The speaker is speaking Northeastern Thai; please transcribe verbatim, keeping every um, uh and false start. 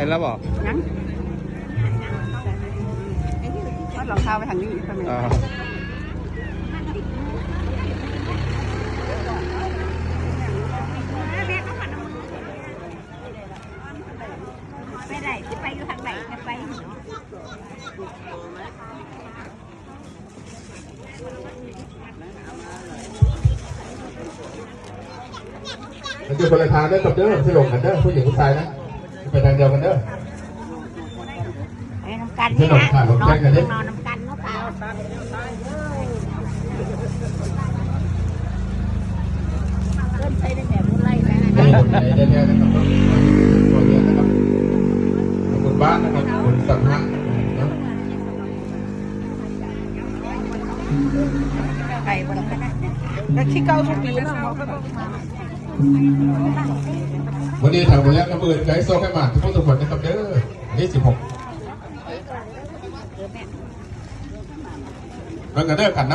แล้วบอก ยัง เอารองเท้าไปทางนี้ไปไหม อ่า ไปไหนจะไปอยู่ทางไหนจะไป มันอยู่คนละทางเด้อครับเด้อ ที่หลงกันเด้อ ผู้หญิงผู้ชายนะ ไปทางเดียวกันเด้อ ไปนำกันนี่นะ ที่หลงค่ะ หลงแจ้งกันดิ นอนนำกันเนาะค่ะ เพิ่นใช้ได้แบบบ่ไล่นะ นี่หลงในแท้ๆนะครับ ตัวเดียวนะครับ ขอบคุณบ้านนะครับ ขอบคุณสังฆะนะครับ ไปบ่ได้นะ แล้วที่เก่าทุกปีนะ วันนี้ทางบริษัทกำเนิดไกด์โซแค่มาทุกคนทุกคนนะครับเด้อ วันที่สิบหก แล้วก็เด้อกันนะ